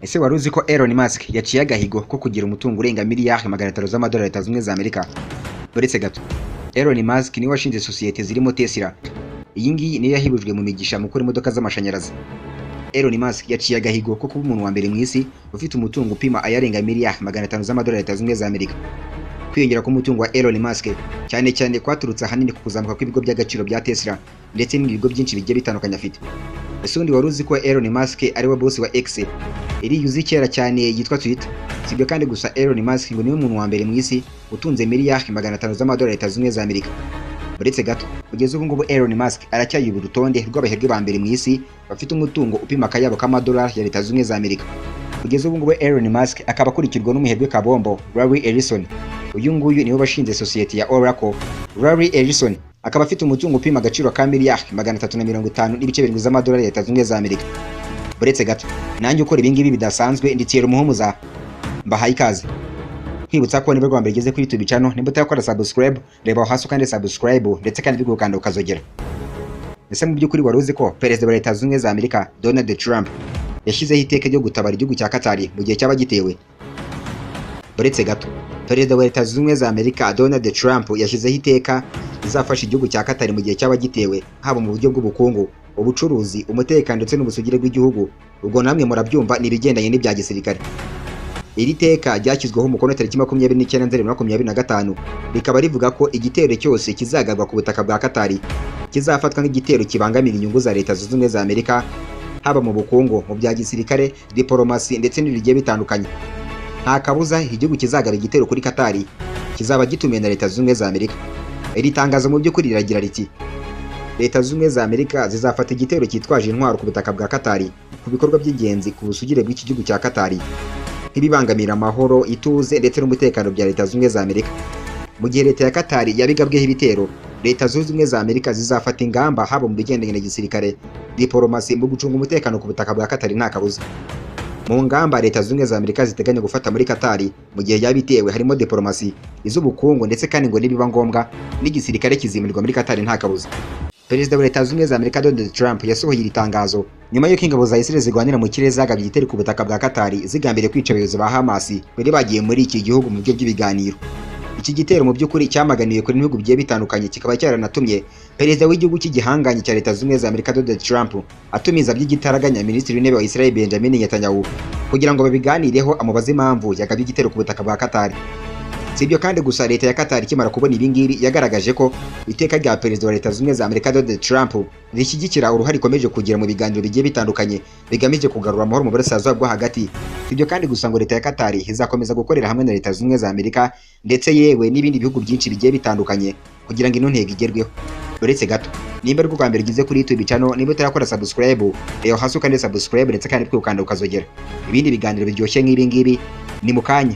Ese wari uzi ko Elon Musk yaciye agahigo ko kugira umutungo urenga miliyari 500 z'amadolari Leta Zunze Ubumwe za Amerika? Uretse gato, Elon Musk niwe washinze sosiyete zirimo Tesla. Iyi ngiyi niyo yahibujwe mu migisha mu gukora imodoka z'amashanyarazi. Elon Musk yaciye agahigo ko kuba umuntu wa mbere mu isi ufite umutungo upima ayarenga miliyari 500 z'amadolari Leta Zunze Ubumwe za Amerika. Kwiyongera k'umutungo wa Elon Musk cyane cyane kwaturutse ahanini ku kuzamuka kw'ibigo by'agaciro bya Tesla ndetse n'ibindi bigo byinshi bigiye bitandukanye afite. Ese ubundi wari uzi ko Elon Musk ari we boss wa X, iriya uzi kera cyane yitwa Twitter? Si ibyo kandi gusa, Elon Musk ngo niwe muntu wa mbere mu isi utunze miliyari 500 z'amadolari Leta Zunze Ubumwe za Amerika. Uretse gato, kugeza ubu ngubu Elon Musk aracyayobora urutonde rw'abaherwe ba mbere mu isi bafite umutungo upima akayabo k'amadolari ya Leta Zunze Ubumwe za Amerika. Kugeza ubu ngubu Elon Musk akaba akurikirwa n'umuherwe kabombo Larry Ellison. Uyu nguyu niwe washinze sosiyete ya Oracle. Larry Ellison akaba afite umutungo upima agaciro ka miliyari 350.7 z'amadolari ya Leta Zunze Ubumwe za Amerika. Uretse gato, nanjye ukora ibingibi bidasanzwe nditira umuhumuza, mbahaye ikaze. Nkwibutsa ko niba rwa mbere ugeze kuri YouTube channel, nimba utarakora subscribe, reba aho hasi ukande subscribe ndetse kandi bigukanda ukazogera. Ese mu by'ukuri wari uzi ko Perezida wa Leta Zunze Ubumwe za Amerika Donald Trump yashyizeho iteka ryo gutabara igihugu cya Qatar mu gihe cyaba gitewe? Uretse gato, Perezida wa Leta Zunze Ubumwe za Amerika Donald Trump yashyizeho iteka rizafasha igihugu cya Qatar mu gihe cyaba gitewe, haba mu buryo bw'ubukungu, ubucuruzi, umutekano ndetse n'ubusugire bw'igihugu. Ubwo namwe murabyumva, ni ibigendanye n'ibya gisirikare. Iri teka ryashyizweho umukono tariki 29 Nzeri 2025, rikaba rivuga ko igitero cyose kizagarwa ku butaka bwa Qatar kizafatwa nk'igitero kibangamira inyungu za Leta Zunze Ubumwe za Amerika, haba mu bukungu, mu bya gisirikare, diporomasi ndetse n'ibindi bigiye bitandukanye. Nta kabuza igihugu kizagaba igitero kuri Qatar kizaba gitumiwe na Leta Zunze Ubumwe za Amerika. Iri tangazo mu by'ukuri riragira riti: Leta Zunze Ubumwe za Amerika zizafata igitero cyitwaje intwaro ku butaka bwa Qatar ku bikorwa by'ingenzi ku busugire bw'iki gihugu cya Qatar, nk'ibibangamira amahoro, ituze ndetse n'umutekano bya Leta Zunze Ubumwe za Amerika. Mu gihe leta ya Qatar yabigabweho ibitero, Leta Zunze Ubumwe za Amerika zizafata ingamba haba mu bigendanye na gisirikare, diporomasi, mu gucunga umutekano ku butaka bwa Qatar nta kabuza. Mu ngamba Leta Zunze Ubumwe za Amerika ziteganya gufata muri Qatar mu gihe yaba itewe harimo diporomasi, iz'ubukungu ndetse kandi ngo nibiba ngombwa n'igisirikare kizimurirwa muri Qatar nta kabuza. Perezida wa Leta Zunze Ubumwe za Amerika Donald Trump yasohoye iri tangazo nyuma y'uko ingabo za Israel zirwanira mu kirere zagabye igitero ku butaka bwa Qatar zigambiriye kwica abayobozi ba Hamas bari bagiye muri iki gihugu mu buryo bw'ibiganiro. Iki gitero mu by'ukuri cyamaganiwe kuri n'ibihugu bigiye bitandukanye, kikaba cyaranatumye Perezida w'igihugu cy'igihanganye cya Leta Zunze Ubumwe za Amerika Donald Trump atumiza by'igitaraganya Minisitiri w'Intebe wa Israel Benjamin Netanyahu kugira ngo babiganireho, amubaze impamvu yagabye igitero ku butaka bwa Qatar. Si ibyo kandi gusa, leta ya Qatar ikimara kubona ibi ngibi yagaragaje ko iteka rya Perezida wa Leta Zunze Ubumwe za Amerika Donald Trump rishyigikira uruhare ikomeje kugira mu biganiro bigiye bitandukanye bigamije kugarura amahoro mu burasirazuba bwo hagati. Si ibyo kandi gusa, ngo leta ya Qatar izakomeza gukorera hamwe na Leta Zunze Ubumwe za Amerika ndetse yewe n'ibindi bihugu byinshi bigiye bitandukanye kugira ngo ino ntego igerweho. Uretse gato, nimba ari bwa mbere ugeze kuri YouTube channel, niba utarakora subscribe, reba hasi ukande subscribe ndetse kandi ukanda ukazogera. Ibindi biganiro biryoshye nk'ibi ngibi ni mu kanya.